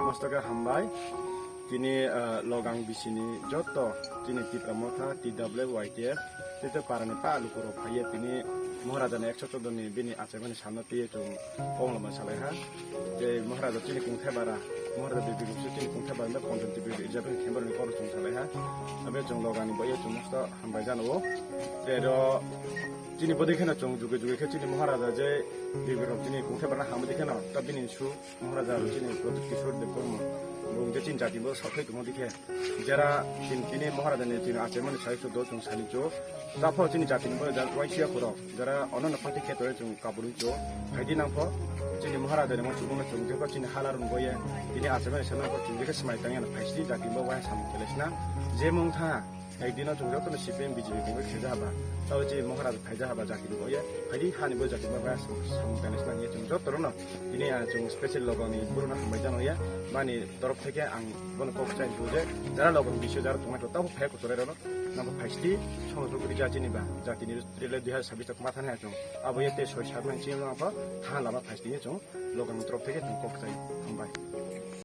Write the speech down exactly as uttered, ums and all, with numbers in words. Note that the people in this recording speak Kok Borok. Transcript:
Mosto khe hambai. Tini, ah, Logang bisini joto chini Tipra Motha, T W Y T F, tei parani pa lukurok phaiya tini Maharaja ni ekso choudo ni bini achaimani sanno twiwi chwng kongloma salaiha. Tei Maharaja chini kungthai bara, Maharaja Bibir Buksu chini kungthai bara, Poncham Tibir Rijabani khembarni koro chwng salaiha. Abe chwng Logani boya chwng mosto hambai jano. Tei ro chini bodi kheno chwng juge juge khe chini Maharaja je Bibir rok chini kungthai bara hamdi kheno ta bini su Maharaja chini Pradyut Kishore Debbarma, bo je chini jati bo sakhai tongmo dikhe, jera chini, chini Maharaja ni chini achaimani sai sudo chwng sani cho, tapho chini jati ni bo jara waisiya khoro, jera onono party khe tore chwng kaburi cho, phaidi nangpho chini Maharaja ni mo chwngno chwng jepho chini hala rung boye, chini achaimani sai nangpho chwng jekhe smai tangya na phaisni jati bo wai samung khelesna, je mung tha, Ekdino chwng jotono C P M B J P kongwi khaija haba, tabo je Maharaja phaija haba jati ni boya, phaidi hani bo jati ni boya samung tangwi swnam ye chwng jotono tini a chwng special Logani borokno hambai jano ya, bani torof theke ang bono kok chai je jara Logani bisyo jara tongma to tabo phai kutorai rono nabo phaisti sono jogri jati ni ba jati ni rele dui hajar sabis tak matha ne chwng abo ye te soi sat nang chini no apa ha lama phaisti ye chwng Logani torof theke chwng kok chai hambai.